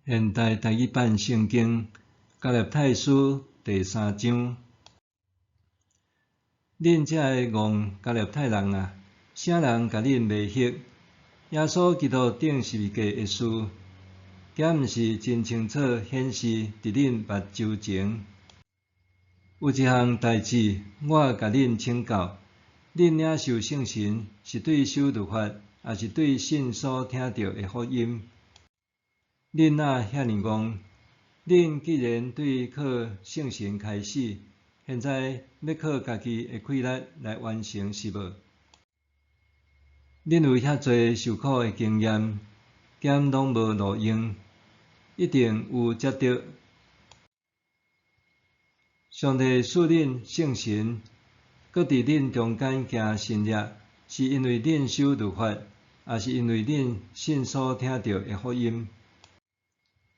現代台語版聖經加拉太書第三章。恁這个戇加拉太人啊，啥人共恁迷惑？耶穌基督釘十字架的事，敢毋是真清楚顯示佇恁目睭前？有一項代誌，我共恁請教：恁領受聖神是對守律法，抑是對信所聽著的福音？恁哪遐爾戇？恁既然對靠聖神開始，現在欲靠家己的氣力來完成是無？恁有遐濟受苦的經驗，敢攏無路用？一定有才對。上帝賜恁聖神，閣佇恁中間行神跡，是因為恁守律法，抑是因為恁信所聽著的福音？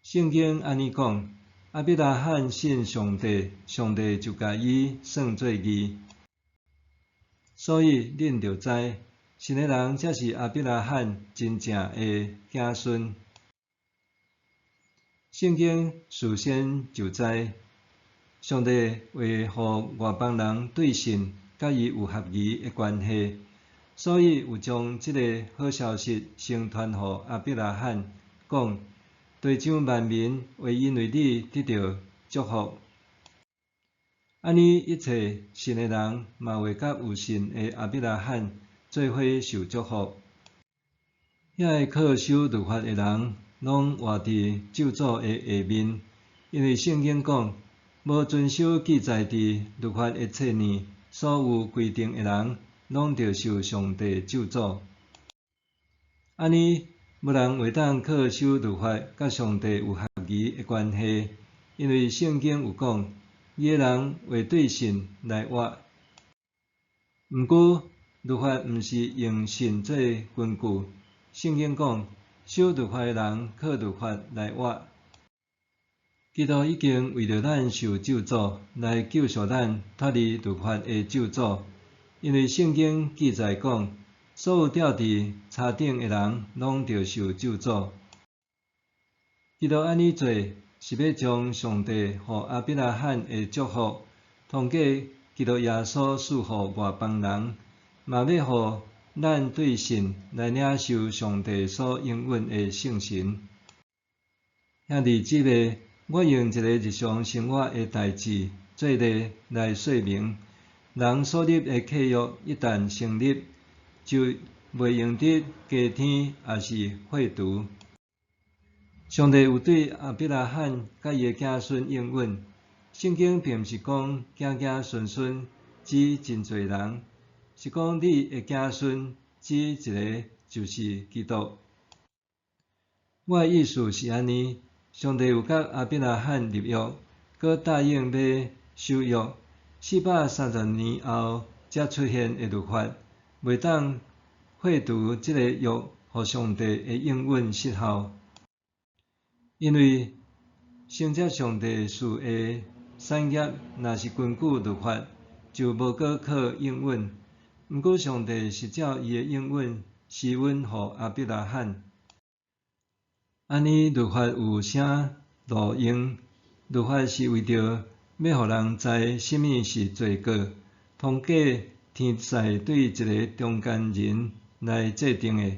聖經按呢講：亞伯拉罕信上帝，上帝就共伊算做義。所以恁著知，信的人才是亞伯拉罕真正的子孫。聖經事先就知，上帝會予外邦人對信佮伊有合宜的關係，所以有將這个好消息先傳予亞伯拉罕，講：地上萬民會因為你得著祝福。按呢一切信的人嘛會佮有信的亞伯拉罕做伙受祝福。遐个靠守律法的人，攏活佇咒詛的下面，因為聖經講：無遵守記載佇律法的冊內所有規定的人，攏著受上帝咒詛。按呢，無人會當靠守律法佮上帝有合宜的關係，因為聖經有講：義的人會對信來活。毋過，律法毋是用信做根據，聖經講：守律法的人靠律法來活。基督已經為著咱受咒詛，來救贖咱脫離律法的咒詛。因為聖經記載講：所有吊佇柴頂的人，攏著受咒詛。基督按呢做，是欲將上帝予亞伯拉罕的祝福，通過基督耶穌賜予外邦人，嘛欲予咱對信來領受上帝所應允的聖神。兄弟姊妹，我用一個日常生活的代誌做例來說明：人所立的契約一旦成立，就袂用得加添，抑是廢除。上帝有對亞伯拉罕佮伊的子孫應允。聖經並毋是講子子孫孫指真濟人，是講你的子孫指一个，就是基督。我的意思是按呢：上帝有佮亞伯拉罕立約，閣答應欲守約。430年後才出現的律法，袂當廢除這个約予上帝的應允失效。因為承接上帝賜的產業，若是根據律法，就無閣靠應允。毋過上帝是照伊的應允施恩予亞伯拉罕。按呢律法有啥路用？律法是為著欲予人知啥物是罪過，通過天使對一个中間人來制定的，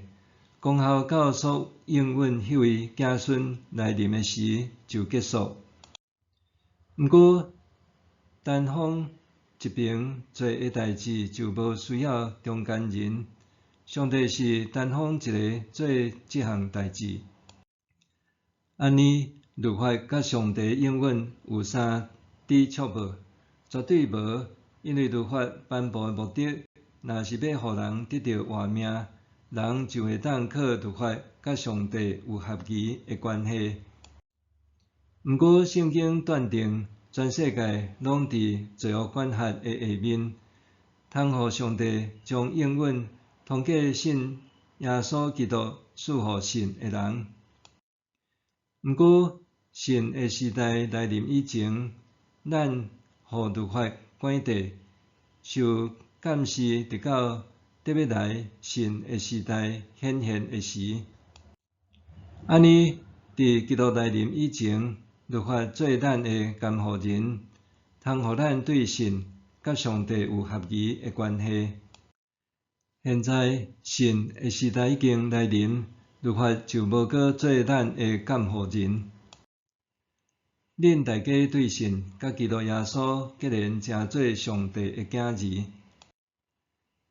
功效到所應允彼位子孫來臨的時就結束。毋過單方一爿做的代誌就無需要中間人，上帝是單方一个做這項代誌。按呢，律法佮上帝應允有啥抵觸無？絕對無，因為律法頒布的目的，若是欲予人得著活命，人就會當靠律法佮上帝有合宜的關係。毋過聖經斷定，全世界攏佇罪惡管轄的下面，通予上帝將應允通過信耶穌基督賜予信的人。毋過，信的時代來臨以前，咱予律法管制，受監視，直到得欲來信的時代顯現的時。按呢，佇基督來臨以前，律法做咱的監護人，通予咱對神佮上帝有合宜的關係。現在信的時代已經來臨，律法就無閣做咱的監護人。恁大家對神佮基督耶穌結連成做上帝的囝兒。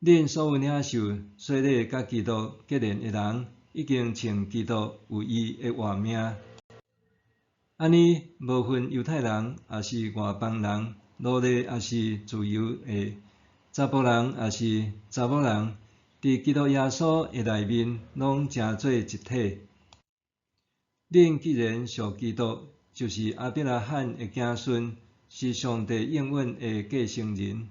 恁所有領受洗禮佮基督結連的人，已經穿基督有伊的活命。按呢，無分猶太人，抑是外邦人，奴隸抑是自由的，查埔人抑是查某人，佇基督耶穌的內面，攏成做一體。恁既然屬基督，就是亞伯拉罕的子孫，是上帝應允的繼承人。